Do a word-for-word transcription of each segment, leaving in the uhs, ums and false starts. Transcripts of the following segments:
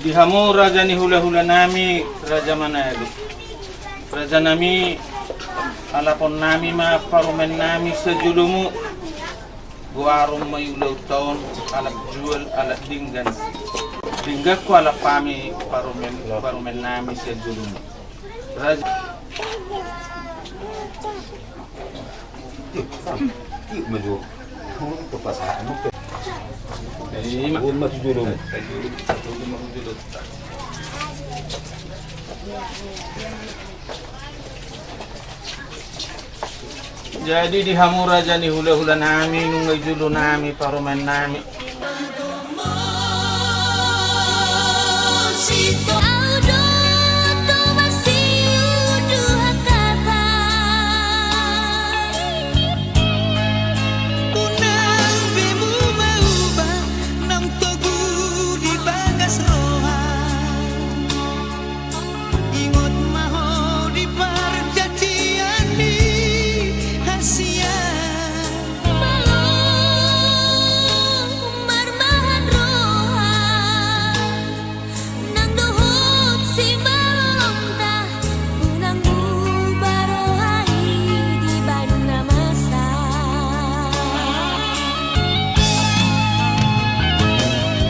Di hamu raja ni hula-hula nami, raja Manalu. Raja nami, alapon nami ma parumaen nami sian jolomu. Goaron ma i ulaonta on, alap jual, alap denggan. Denggan do alap hami parumaen, parumaen nami sian jolomu. Raja. Jadi di hamu raja ni hula-hula nami, nunga i jolo nami, parumaen nami. Unang be mauba naung togu di bagas roha. Ingot ma ho di parjanjian ni hasian. Malo marmahan roha, nang dohot simalolongta, unang muba roha i dibaen na masa.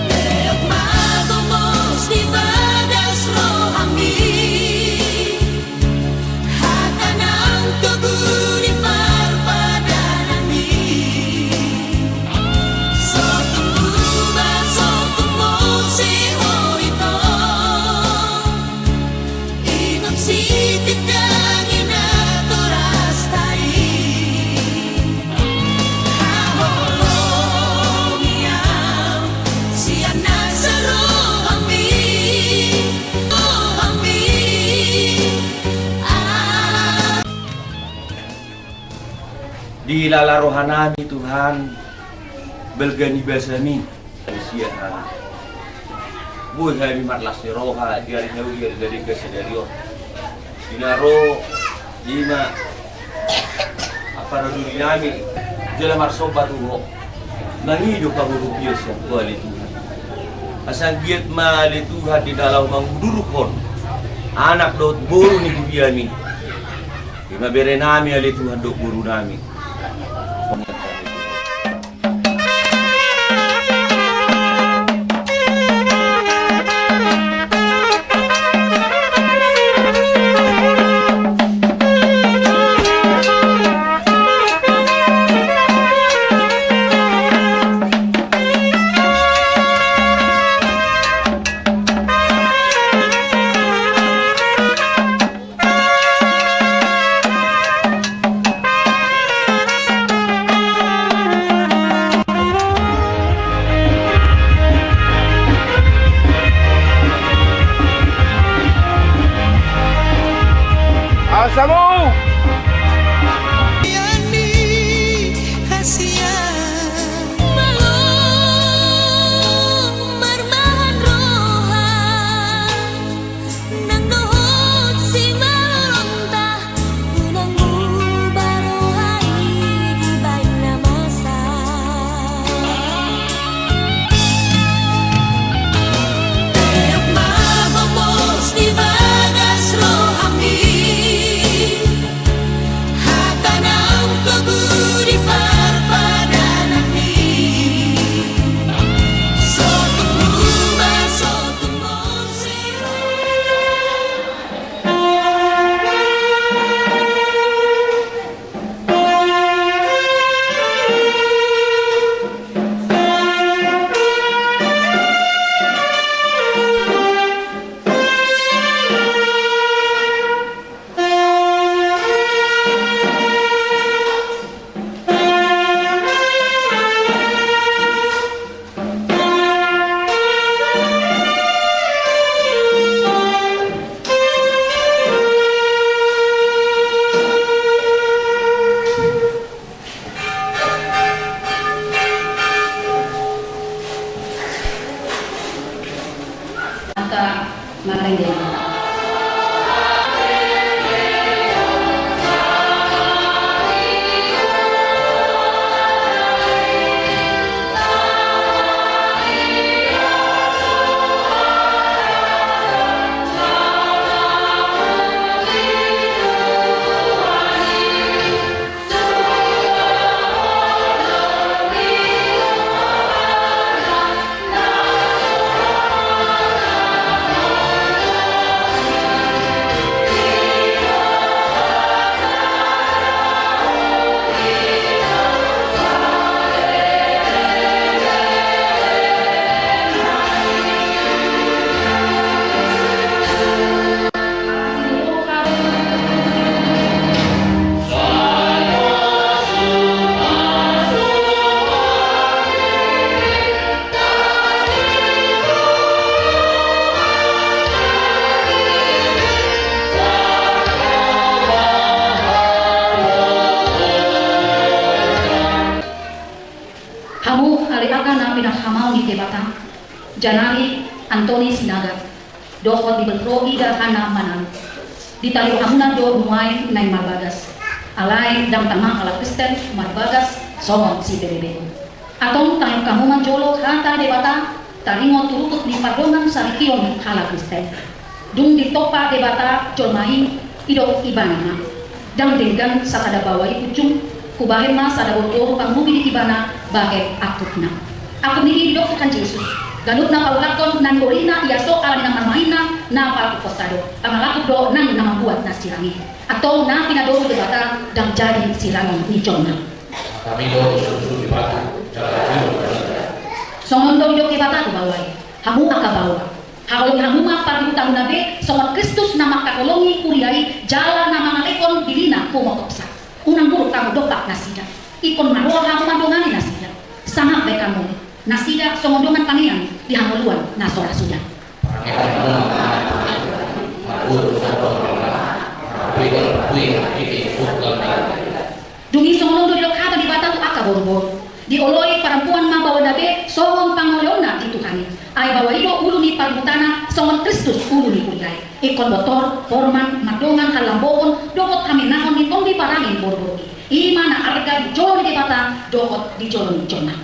Leok ma gomos di bagas rohami, hata nang togu di parpadanan i. Sotung muba, sotung mose ho ito. Ingot sitingkangi natorasta i. Haholongi au sian nasa rohami, rohami. Ah. Dilala rohanami Tuhan, balga ni basami. Sian hami. Boi hami marlas ni roha di ari na uli, ari na denggan sadari on. Di na ro i ma ampa na doli nami jala marsomba tu Ho. Mangido pangurupion sian Ho ale Tuhan. Asa anggiat ma ale Tuhan di na laho mangudurukhon anak dohot boru ni guriami. I ma bere nami ale Tuhan dohot boru nami. Asa molo. Malo marmahan roha. Nang dohot simalolongta, unang muba roha i dibaen na masa. Leok ma gomos di bagas rohami. Hata nang togu di parpadanan i. Sotung muba, sotung mose. Angka marende. Janari Antoni Sinaga dohot Bibelvrouw Ida Hana Manalu. Ditali rohamuna do nuaeng naeng marbagas. Alai ndang tama halak Kristen marbagas songon si P B B. Antong tangiang hamu ma jolo hata ni Debata taringot tu ruhut ni pardongan saripeon ni halak Kristen. Dung ditompa Debata jolma i, didok Ibana ma: Ndang denggan sasada baoa i punjung, Hubahen ma sada boruboru pangurupi di ibana bahen angkupna. Angkup ni i didok Tuhan Jesus: Ganup na paulakhon na niolina i aso ala ni na marmainna, na palangkuphonsa do. Pangalangkup do nang na mambuat na sirang i. Antong na pinadomu Debata ndang jadi sirangon ni jolma. Hami do susu di batu, jala juru. Songon on do didok Debata tu baoa i: Hamu angka baoa, haholongi hamu ma pardihutamuna be songon Kristus na mangkaholongi huria i jala na mangalehon dirina humongkopsa. Unang muruk hamu dompak nasida. Ingkon maroha hamu mandongani nasida. Sangap bahen hamu nasida songon dongan pangean di hangoluan na so ra suda. Dung i songon on do didok hata ni Debata tu angka boruboru: Dioloi parampuan ma baoana be songon pangoleonna di Tuhan i. Ai baoa i do ulu ni parbuatana songon Kristus ulu ni huria i. Ingkon botor, hormat, mardongan, halambohon dohot hamenangon di tondi parange ni boruboru i. I ma na arga di jolo ni Debata dohot di jolo ni jolma.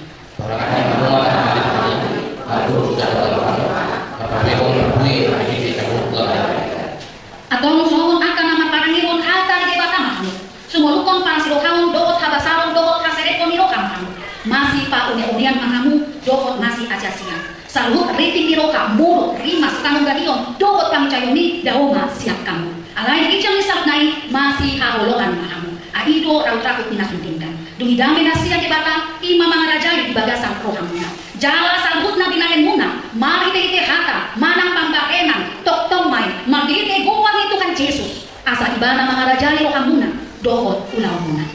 Antong songon angka na marparangehon hata ni Debata ma hamu. Sumolukhon parasirohaon dohot habasaron dohot haserepon ni roha ma hamu. Masipauneunean ma hamu dohot masiasiasian. Saluhut rinting ni roha, muruk, rimas, panungganion dohot pangicayon i dao ma sian hamu. Alai di ginjang ni saluhutna i masihaholongan ma hamu. Ai i do rahut-rahut ni na sun denggan. Dung i dame na sian Debata, i ma mangarajai di bagasan rohamuna. Jala saluhut na binahenmuna, marhitehite hata manang pambahenan, tongtong ma i marhite goar ni Tuhan Jesus, asa Ibana mangarajai rohamuna dohot ulaonmuna.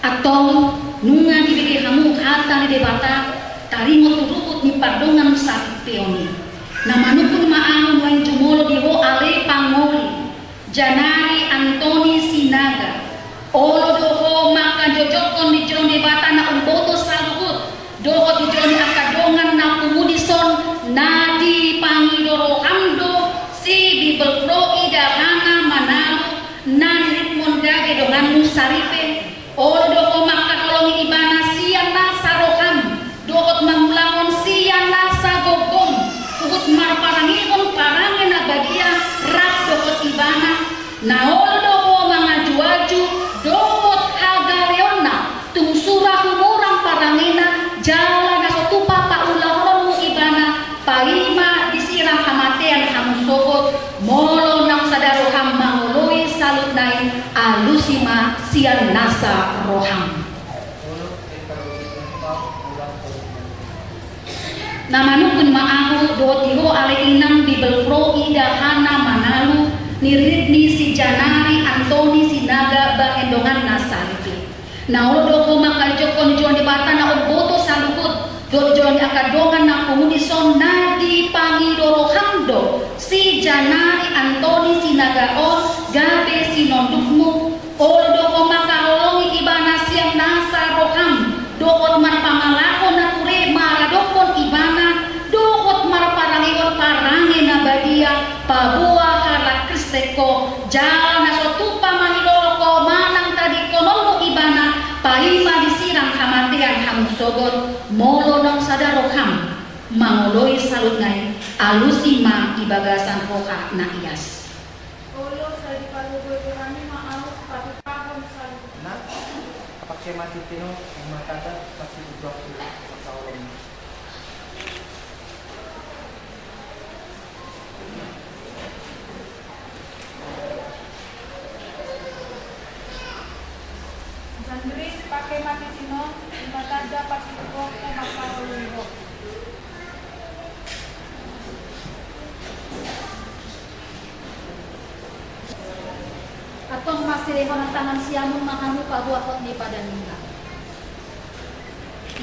Antong, nunga dibege hamu hata ni Debata taringot tu ruhut ni pardongan saripeon i. Na manungkun ma ahu nuaeng jumolo di ho ale pangoli, Janari Antoni Sinaga. Olo do ho mangkajojokhon di jolo ni Debata na umboto saluhut, dohot di jolo ni angka dongan na pungu dison, na dipangido roham do si Bibelvrouw Ida Hana Manalu, na niriritmon gabe donganmu saripe. Olo do ho mangkaholongi ibana sian nasa roham, dohot mangulahon sian nasa gogom, huhut marparangehon parange na badia rap dohot ibana. Na olo do ho mangajuaju dohot hagaleonna, tung sura humurang parangena, jala na so tupa paulahononmu ibana, paima disirang hamatean hamu sogot. Molo naung sada roham mangoloi saluhutna i, alusi ma sian nasa roham. Na manungkun ma ahu dohot di ho ale inang Bibelvrouw Ida Hana Manalu, niririt ni si Janari Antoni Sinaga bahen donganna saripe. Na olo do ho mangkajojokhon di jolo ni Debata na umboto saluhut, dohot di jolo ni angka dongan na pungu dison, na dipangido roham do si Janari Antoni Sinaga on gabe sinondukmu. Olo do ho mangkaholongi ibana sian nasa roham, dohot marpangalaho na ture maradophon ibana, dohot marparangehon parange na badia, paboa halak Kristen ho, jala na so tupa mangidolok ho manang tadingkononmu ibana, paima disirang hamatean hamu sogot. Molo naung sada roham mangoloi saluhutna i, alusi ma di bagasan roha na ias. Olo, sai dipalobi Tuhan i ma ahu patupahon saluhutna. Nang, pake mati tino, mangkada pasti butuh aku mangkaholongi. Jandri, pake mati tino, mangkada pasti butuh aku mangkaholongi ho. Antong marsilehonan tangan siamun ma hamu paboahon ni padan ni Ibana.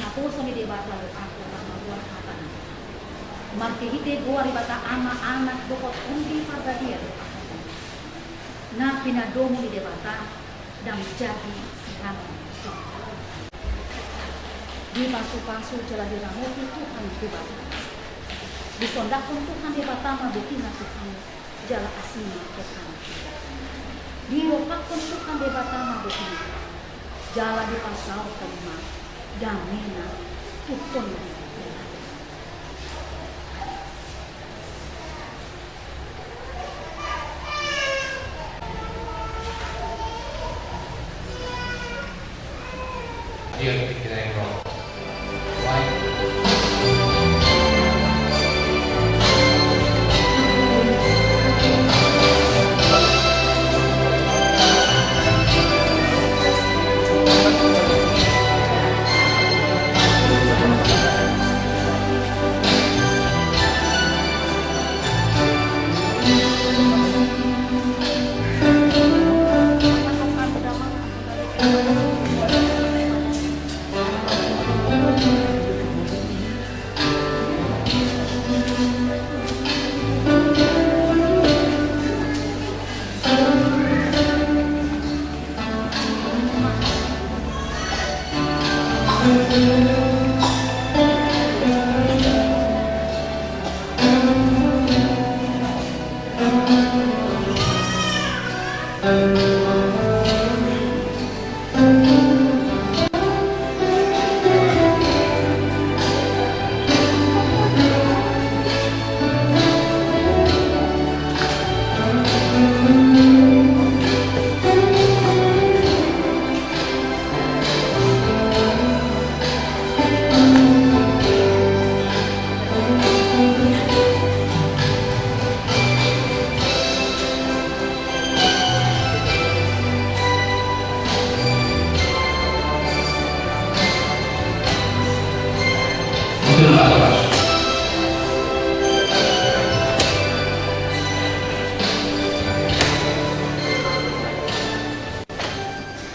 Naposo ni Debata do ahu na mamboan hatana. Marhitehite goar ni Debata Ama, Anak dohot Tondi Parbadia do ahu na pinadomu ni Debata. Ndang jadi siranon. Dipasupasu jala diramoti Tuhan Debata. Disondangkon Tuhan Debata ma bohina tu hami, jala asina tu hami. Dirohakkon Tuhan Debata ma bohina, jala dipasaorhon ma damena tu tondibi.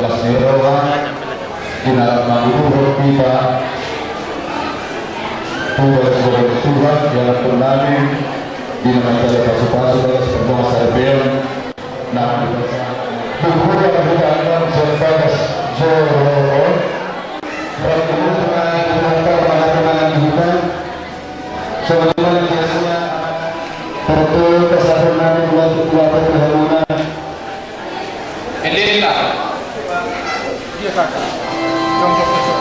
Las ni roha, di na mangudurhon hita tu bagas ni roha ni Tuhan, dialap tu nami, di na mangkali pasupasu bagas pardongan saripeon. Nah, buku yang kita anggap sebagai joro, rambut, rambut, rambut, rambut, rambut, rambut, rambut, rambut, rambut, rambut, rambut, rambut, rambut, Elena. Iya, Kakak. Jom, jom, jom, jom.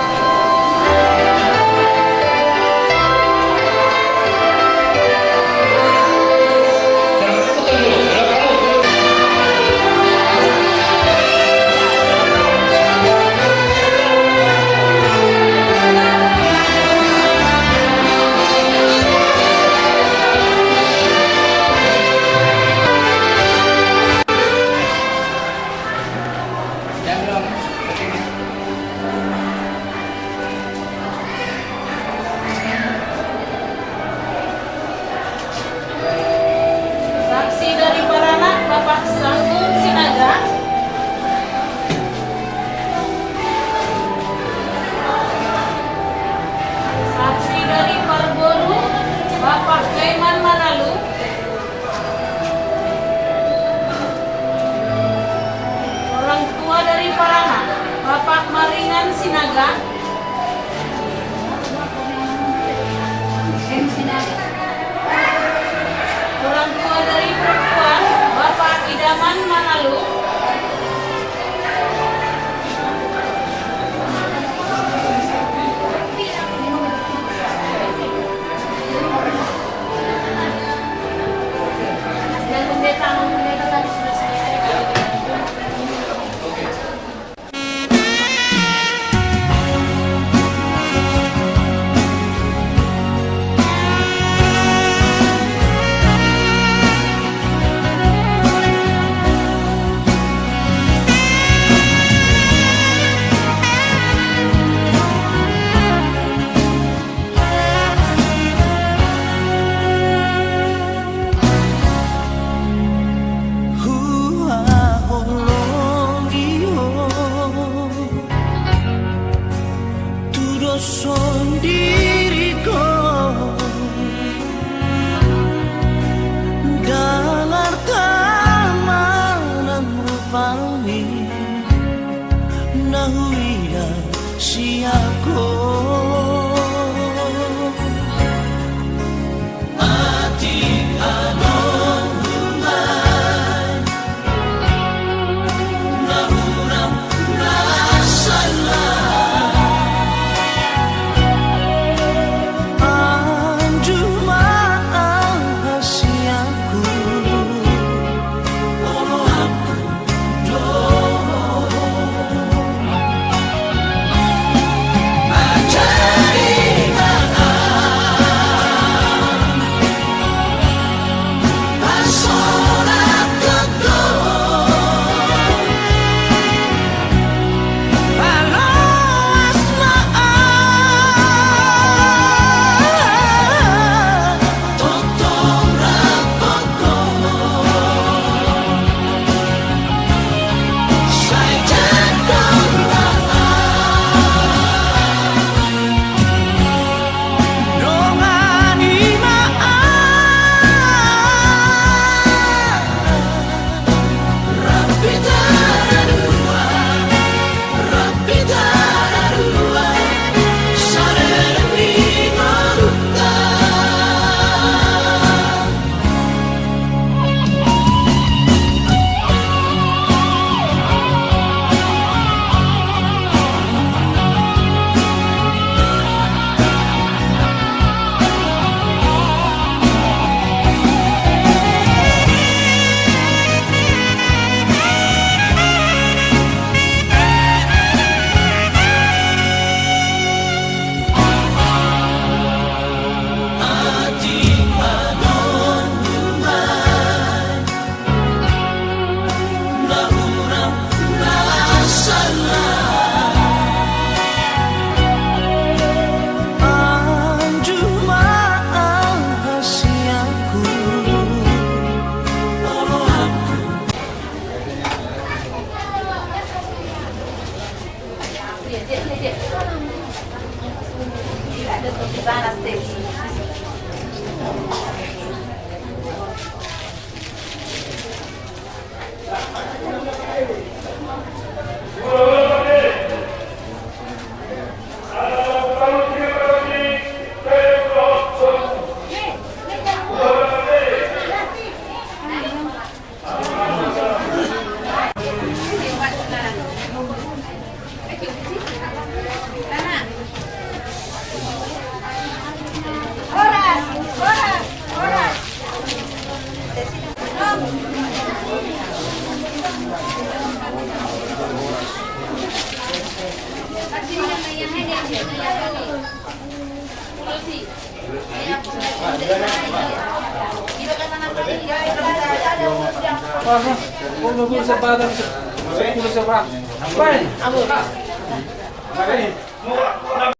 Saksi dari paranak, Bapak Sanggun Sinaga. Saksi dari parboru, Bapak Kaiman Manalu. Orang tua dari paranak, Bapak Maringan Sinaga. Orang tua dari perempuan, Bapak Idaman Manalu. Na huida sian ho. Atik adong rumai na hurang na salah. Anju ma aha sian ho.